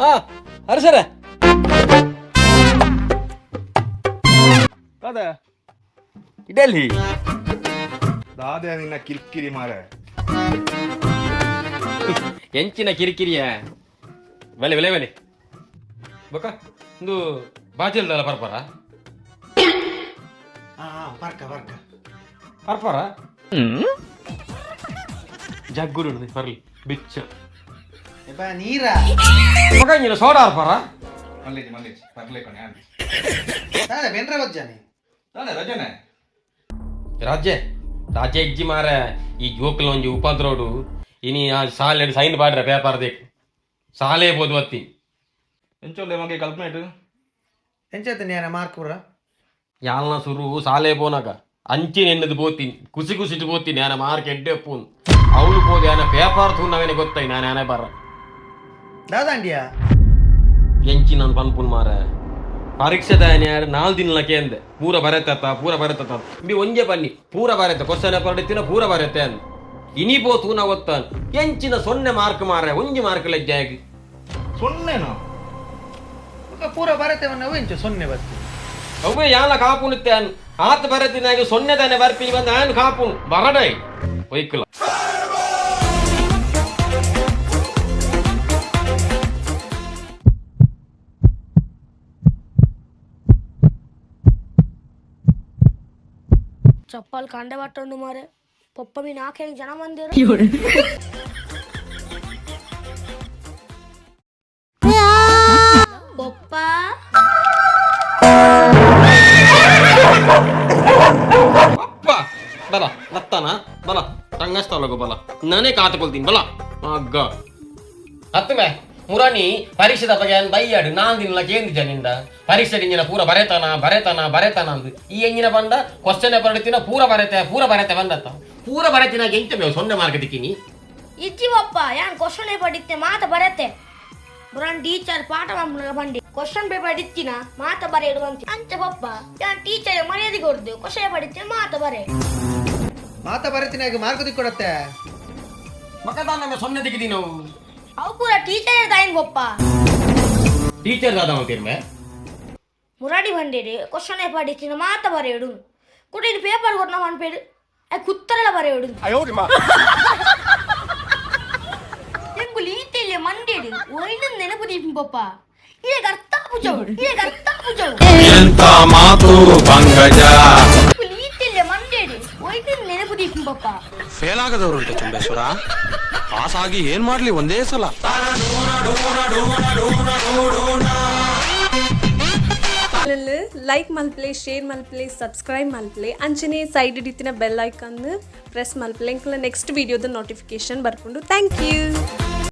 ಹಾ ಹರ್ಷರ. ದಾದ. ಇಡಲಿ. ದಾದ ನಿನ್ನ ಕಿರಿಕಿರಿ ಮಾರ. ಎಂಚಿನ ಕಿರಿಕಿರಿಯ? ಬೆಲೆ ಬೆಲೆ ಬೆಲೆ ಬೊಕ್ಕ ಒಂದು ಬಾಜಲ್ದಲ್ಲ ಪರ್ಪರ. ಹಾ, ಬರ್ಕ ಬರ್ಕ. ಪರ್ಪರ ಜಗ್ಗುರು ಪರ್ಲಿ ಬಿಚ್ಚ. ಬಾ ನೀರ. ಮಗ ಇಂಜಿನ ಸೋಡಾ ಅರ್ಪರ. ಮಲ್ಲೇಜಿ ಮಲ್ಲೇಜಿ ಪರ್ಲೆ ಕಣೆ. ದಾದ ಬೆನ್ರ ಬಜ್ಜಾನೆ. ದಾದ ರಜನೆ. ರಾಜ್ಯ ರಾಜ್ಯ ಇಜ್ಜಿ ಮಾರ. ಈ ಜೋಕುಲ ಒಂಜಿ ಉಪದ್ರೋಡು ಇನಿ ಆ ಸಾಲೆ ಸೈನ್ ಪಾಡ್ರೆ ಪೇಪರ್ ದೇಕ್ ಸಾಲೆ ಬೋದು ಅತ್ತಿ. ಎಂಚೊಲ್ಲೆ ಮಗೆ ಕಲ್ಪನೆ? ಎಂಚಾತ ನೇರ ಮಾರ್ಕ್ ಪೂರ? ಯಾಲ್ನ ಸುರು ಸಾಲೆ ಪೋನಾಗ ಅಂಚಿ ನೆನ್ನದು ಪೋತೀನಿ, ಖುಷಿ ಖುಷಿಟ್ ಪೋತೀನಿ. ಆನ ಮಾರ್ಕ್ ಎಡ್ಡೆ ಪೋನ್ ಅವಳು ಪೋದೆ. ಆನ ಪೇಪರ್ ತೂನವೇನೆ ಗೊತ್ತಾಯಿ ನಾನು ಆನೆ ಬರ. ದಾದಾಂಡಿಯಾ? ಎಂಚಿ ನಾನು ಪನ್ಪುನ್ ಮಾರ? ಪರೀಕ್ಷೆ ಯಾರು ನಾಲ್ ದಿನ ಕೇಂದೆ ಪೂರ ಬರೆತ ಪೂರ ಬರೆತ ಬಿ ಒಂಜೆ ಬನ್ನಿ ಪೂರ ಬರೆತ ಕ್ವಶನ್ ಪೇಪರ್ ಪೂರ ಬರೆತೆ ಅಂದ್. ಇನಿ ಪೋ ತೂನ ಗೊತ್ತಾನ್ ಎಂಚಿನ 0 ಮಾರ್ಕ್ ಮಾರ, ಒಂಜಿ ಮಾರ್ಕ್ ಲಜ್ಜಾಗಿ. ಸೊನ್ನೆನಾ? ಬೊಕ ಪೂರ ಬರತೆ ಅವು ಎಂಚ 0 ಬತ್ತು? ಅವೇ ಯಾಲ ಕಾಪುನುತ್ತೆ ಅನ್ ಆತ ಬರತಿನಾಗ 0 ತಾನೆ ಬರ್ಪಿನಿ ಬಂದ ಆನ್ ಕಾಪುನು ಬರಡೈ ಒಯ್ಕುಲ. ಚಪ್ಪಲ್ ಕಂಡೆ ಬಟ್ಟಂಡು ಮಾರೆ. ಪಪ್ಪ ಮೀನ್ ಹಾಕಿ ಜನ ಮಂದಿರ. ಪಪ್ಪ. ಅಪ್ಪ ಬಲ ಲತ್ತಾನ ಬಲ ತಂಗಸ್ತಲಗು ಬಲ ನಾನೇ ಕಾತುಕೊಳ್ತೀನಿ ಬಲ ಅಗ್ಗ ಹತ್ತುವೆ. ಮುರಾಣಿ ಪರೀಕ್ಷೆದ ಬಗ್ಗೆ ಬೈಯಾಡು ನಾನ್ ದಿನ ಕೇಂದಿದ್ದ ನಿಂದ ಪರೀಕ್ಷೆ ಇಂಜಿನ ಪೂರ ಬರೆತಾನ ಬರೆತಾನ ಬರೆತಾನ ಅಂದು. ಈ ಎಂಜಿನ ಬಂದ ಕ್ವಶನ್ ಪೇಪರ್ ಪೂರ ಬರೆತೆ ಪೂರ ಬರೆತೆ ಬಂದತ್ತ. ಪೂರ ಬರೆತಿನ ಎಂತ ಮೇವು 0 ಮಾರ್ಕ್ ದಿಕ್ಕಿನಿ? ಇಜ್ಜಿ ಪಪ್ಪ, ಯಾನ್ ಕ್ವಶನ್ ಪೇಪರ್ ಇತ್ತೆ ಮಾತ ಬರತ್ತೆ. ಬುರಾನ್ ಟೀಚರ್ ಪಾಠ ಮಾಡ್ಬಿಡ ಬಂಡಿ ಕ್ವಶನ್ ಪೇಪರ್ ಇತ್ತಿನ ಮಾತ ಬರೆ ಇಡುವಂತೆ ಅಂಚ ಪಪ್ಪ. ಯಾನ್ ಟೀಚರ್ ಮರ್ಯಾದೆ ಕೊಡ್ದು ಕ್ವಶನ್ ಪೇಪರ್ ಇತ್ತಿನ ಮಾತ ಬರೆ. ಮಾತ ಬರತಿನಾಗ ಮಾರ್ಕ್ ದಿಕ್ಕೊಡತ್ತೆ. ಮಕದಾನ 0 ದಿಕ್ಕಿದಿ ನಾವು. ಅವು ಪೂರ ಟೀಚರ್ ದಾಯಿನ್ ಪಪ್ಪ. ಟೀಚರ್ ದಾದ ಅಂತೀರ್ಮೆ. ಮುರಾಡಿ ಬಂಡೇರಿ ಕ್ವಶನ್ ಪೇಪರ್ ಇತ್ತಿನ ಮಾತ ಬರೆ ಇಡು ಕುಡಿನ ಪೇಪರ್ ಕೊಟ್ಟು ನಾವು ಅನ್ಪೇಡು ಕುತ್ತರೆಲ್ಲ ಬರೆ ಇಡು. ಎಂಗುಲಿ ಈತೆಲ್ಲ ಮಂಡೇಡು ಒಯ್ದು ನೆನಪು ದೀಪಂ ಪಪ್ಪ. ಈಗ ಅರ್ಥ ಪೂಜವು, ಈಗ ಅರ್ಥ ಪೂಜವು. ಎಂತ ಮಾತು ಪಂಕಜ! ಈತೆಲ್ಲ ಮಂಡೇಡು ಒಯ್ದು ನೆನಪು ದೀಪಂ ಪಪ್ಪ. ಫೇಲ್ ಆಗದವರುಂಟು ಚುಂಬೇಶ್ವರ? ಪಾಸ್ ಆಗಿ ಏನ್ ಮಾಡ್ಲಿ ಒಂದೇ ಸಲ? ಲೈಕ್ ಮಲ್ಪಲೆ, ಶೇರ್ ಮಲ್ಪಲೆ, ಸಬ್ಸ್ಕ್ರೈಬ್ ಮಲ್ಪಲೆ. ಅಂಚನೆ ಸೈಡ್ ಇತ್ತಿನ ಬೆಲ್ ಐಕನ್ ಪ್ರೆಸ್ ಮಲ್ಪಲೆ. ಎಂಕಲ ನೆಕ್ಸ್ಟ್ ವೀಡಿಯೋದ ನೋಟಿಫಿಕೇಶನ್ ಬರ್ಕೊಂಡು. Thank you.